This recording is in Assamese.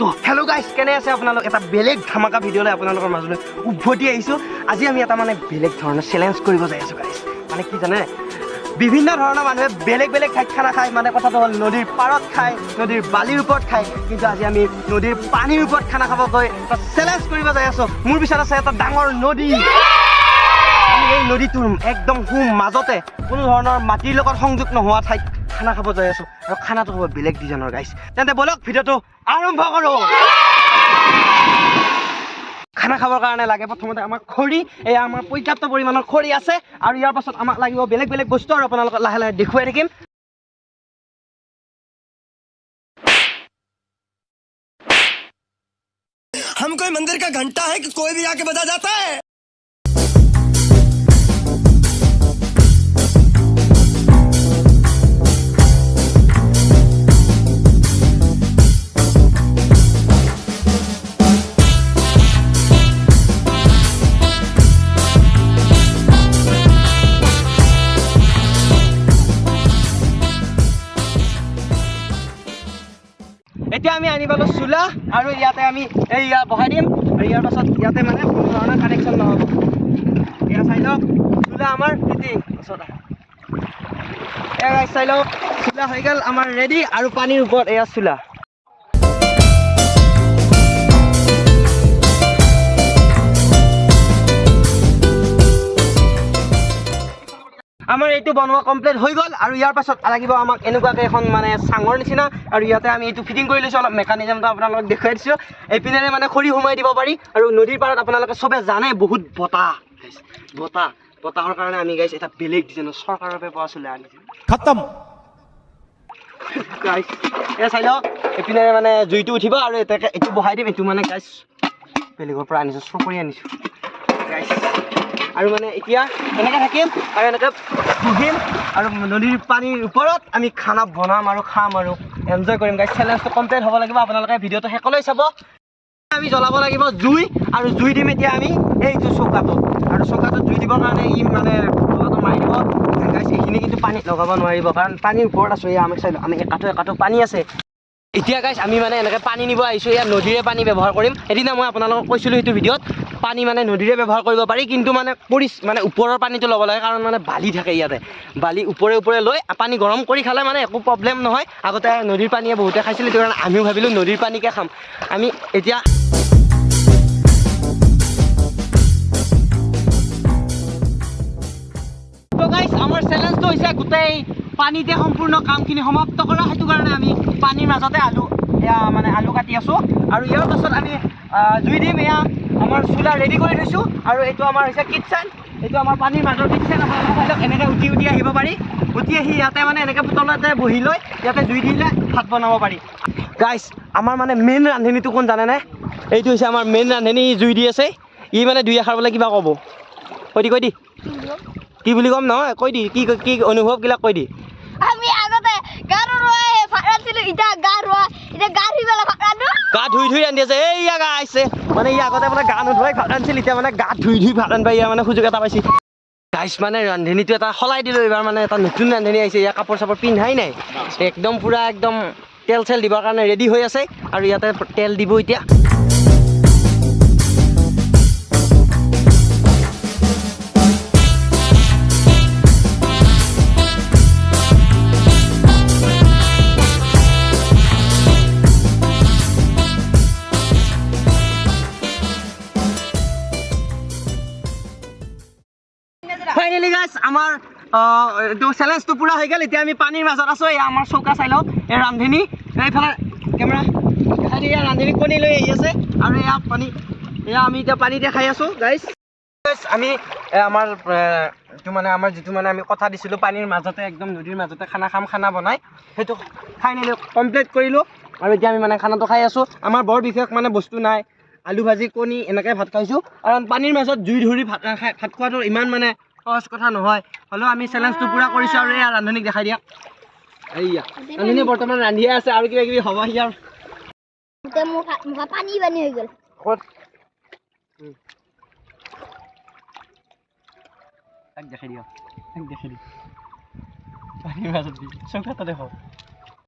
তো হেল্ল' গাইছ, কেনে আছে আপোনালোক? এটা বেলেগ ধামাকা ভিডিঅ'লৈ আপোনালোকৰ মাজলৈ উভতি আহিছোঁ। আজি আমি এটা মানে বেলেগ ধৰণৰ চেলেঞ্জ কৰিব যাই আছোঁ গাইছ। মানে কি জানে, বিভিন্ন ধৰণৰ মানুহে বেলেগ বেলেগ ঠাইত খানা খায়। মানে কথাটো হ'ল নদীৰ পাৰত খায়, নদীৰ বালিৰ ওপৰত খায়, কিন্তু আজি আমি নদীৰ পানীৰ ওপৰত খানা খাব গৈ এটা চেলেঞ্জ কৰিব যাই আছোঁ। মোৰ পিছত আছে এটা ডাঙৰ নদী। আমি এই নদীটোৰ একদম সোঁ মাজতে কোনো ধৰণৰ মাটিৰ লগত সংযোগ নোহোৱা ঠাইত খানা খাব যাই আছোঁ, আৰু খানাটো হ'ব বেলেগ ডিজাইনৰ গাইছ। তেন্তে ব'লক, ভিডিঅ'টো আৰম্ভ কৰোঁ। খানা খাবৰ কাৰণে লাগে প্ৰথমতে আমাক খৰি। এয়া আমাৰ পৰ্যাপ্ত পৰিমাণৰ খৰি আছে, আৰু ইয়াৰ পাছত আমাক লাগিব বেলেগ বেলেগ বস্তু, আৰু আপোনালোকক লাহে লাহে দেখুৱাই থাকিম। हम कोई मंदिर का घंटा है कि कोई भी आके बजा जाता है? এতিয়া আমি আনি পালোঁ চোলা, আৰু ইয়াতে আমি এই ইয়াত বহাই দিম, আৰু ইয়াৰ পাছত ইয়াতে মানে কোনো ধৰণৰ কানেকশ্যন নহ'ব। এয়া চাই লওক, চোলা আমাৰ ফিটিং ওচৰত। এয়া চাই লওক, চোলা হৈ গ'ল আমাৰ ৰেডি, আৰু পানীৰ ওপৰত এয়া চোলা। আমাৰ এইটো বনোৱা কমপ্লিট হৈ গ'ল, আৰু ইয়াৰ পাছত লাগিব আমাক এনেকুৱাকৈ এখন মানে চাঙৰ নিচিনা, আৰু ইয়াতে আমি এইটো ফিটিং কৰি লৈছোঁ। অলপ মেকানিজমটো আপোনালোকক দেখুৱাই দিছোঁ। এইপিনেৰে মানে খৰি সোমাই দিব পাৰি, আৰু নদীৰ পাৰত আপোনালোকে চবে জানে বহুত বতাহ। বতাহ বতাহৰ কাৰণে আমি গাইছ এটা বেলেগ ডিজাইনৰ চৰকাৰৰ পৰা পোৱা চোলা আনিছোঁ। खत्म। গাইছ, এয়া চাই লওক, এইপিনেৰে মানে জুইটো উঠিব, আৰু এটাকে এইটো বহাই দিম। এইটো মানে গাইছ বেলেগৰ পৰা আনিছোঁ, চুৰ কৰি আনিছোঁ গাইছ। আৰু মানে এতিয়া এনেকৈ থাকিম আৰু এনেকৈ বহিম, আৰু নদীৰ পানীৰ ওপৰত আমি খানা বনাম আৰু খাম আৰু এনজয় কৰিম গাইছ। চেলেঞ্জটো কমপ্লিট হ'ব লাগিব, আপোনালোকে ভিডিঅ'টো শেষলৈ চাব। আমি জ্বলাব লাগিব জুই, আৰু জুই দিম এতিয়া আমি এইটো চৌকাটোত, আৰু চৌকাটোত জুই দিবৰ কাৰণে ই মানে চৌকাটো মাৰি দিব গাইছ। এইখিনি কিন্তু পানীত লগাব নোৱাৰিব, কাৰণ পানীৰ ওপৰত আছোঁ। এয়া আমি চাই লওঁ, আমি একাঠো একাঠো পানী আছে। এতিয়া গাইছ আমি মানে এনেকৈ পানী নিব আহিছোঁ। ইয়াত নদীৰে পানী ব্যৱহাৰ কৰিম। এদিনা মই আপোনালোকক কৈছিলোঁ সেইটো ভিডিঅ'ত, পানী মানে নদীৰে ব্যৱহাৰ কৰিব পাৰি, কিন্তু মানে পৰি মানে ওপৰৰ পানীটো ল'ব লাগে, কাৰণ মানে বালি থাকে ইয়াতে। বালি ওপৰে ওপৰে লৈ পানী গৰম কৰি খালে মানে একো প্ৰব্লেম নহয়। আগতে নদীৰ পানীয়ে বহুতে খাইছিল, সেইটো কাৰণে আমিও ভাবিলোঁ নদীৰ পানীকে খাম আমি এতিয়া। তো গাইছ, আমাৰ চেলেঞ্জটো হৈছে গোটেই পানীতে সম্পূৰ্ণ কামখিনি সমাপ্ত কৰা। সেইটো কাৰণে আমি পানীৰ মাজতে আলু, এয়া মানে আলু কাটি আছোঁ, আৰু ইয়াৰ পাছত আমি জুই দিম। এয়া আমাৰ চোলা ৰেডি কৰি থৈছোঁ, আৰু এইটো আমাৰ হৈছে কিটচেন। এইটো আমাৰ পানীৰ মাজৰ কিটচেন। আপোনালোকে চাই লওক, এনেকৈ উঠি উঠি আহিব পাৰি। উঠি আহি ইয়াতে মানে এনেকৈ তলতে বহি লৈ ইয়াতে জুই দিলে ভাত বনাব পাৰি। গাইছ, আমাৰ মানে মেইন ৰান্ধনীটো কোন জানেনে? এইটো হৈছে আমাৰ মেইন ৰান্ধনী। ই জুই দি আছে। ই মানে দুই এষাৰ বোলে কিবা ক'ব। কৈ দি, কৈ দি। কি বুলি ক'ম? নহয়, কৈ দি, কি কি অনুভৱবিলাক কৈ দি। আমি আগতে গা ধোৱাই ভাত ৰান্ধিছিলো, এতিয়া গা ধোৱা, এতিয়া গা ধুই পেলাই ভাত ৰান্ধো। গা ধুই ধুই ৰান্ধি আছে। এইয়া গা আহিছে। মানে ই আগতে মানে গা নোধোৱাই ভাত ৰান্ধিছিল, এতিয়া মানে গা ধুই ধুই ভাত ৰান্ধিব ইয়াৰ মানে সুযোগ এটা পাইছে। গাইছ, মানে ৰান্ধনীটো এটা সলাই দিলোঁ। এইবাৰ মানে এটা নতুন ৰান্ধনী আহিছে। ইয়াৰ কাপোৰ চাপোৰ পিন্ধাই নাই, একদম পূৰা একদম তেল চেল দিবৰ কাৰণে ৰেডি হৈ আছে, আৰু ইয়াতে তেল দিব এতিয়া। ফাইনেলি গাইছ, আমাৰ এইটো চেলেঞ্জটো পূৰা হৈ গ'ল। এতিয়া আমি পানীৰ মাজত আছোঁ। এয়া আমাৰ চৌকা চাই লওক। এই ৰান্ধনী, এইফালে কেমেৰা দেখাই দিয়ে। এয়া ৰান্ধনী কণী লৈ আহি আছে, আৰু এয়া পানী। এয়া আমি এতিয়া পানীতে খাই আছোঁ গাইছ। আমি আমাৰ এইটো মানে আমাৰ যিটো মানে আমি কথা দিছিলোঁ, পানীৰ মাজতে একদম নদীৰ মাজতে খানা খাম, খানা বনাই, সেইটো ফাইনেলি কমপ্লিট কৰিলোঁ, আৰু এতিয়া আমি মানে খানাটো খাই আছোঁ। আমাৰ বৰ বিশেষ মানে বস্তু নাই, আলু ভাজি, কণী, এনেকৈ ভাত খাইছোঁ। কাৰণ পানীৰ মাজত জুই ধৰি ভাত খাই ভাত খোৱাটো ইমান মানে সহজ কথা নহয়। হ'লেও আমি চেলেঞ্জটো পূৰা কৰিছোঁ। আৰু এয়া ৰান্ধনীক দেখাই দিয়া। এইয়া ৰান্ধনী বৰ্তমান ৰান্ধিয়ে আছে, আৰু কিবা কিবি হ'ব ইয়াৰ। গোটেই মুখা পানী পানী হৈ গ'ল। তাক দেখাই দিয়ক, তাক দেখাই দি। পানীৰ মাজত দি চৌকাটো দেখো।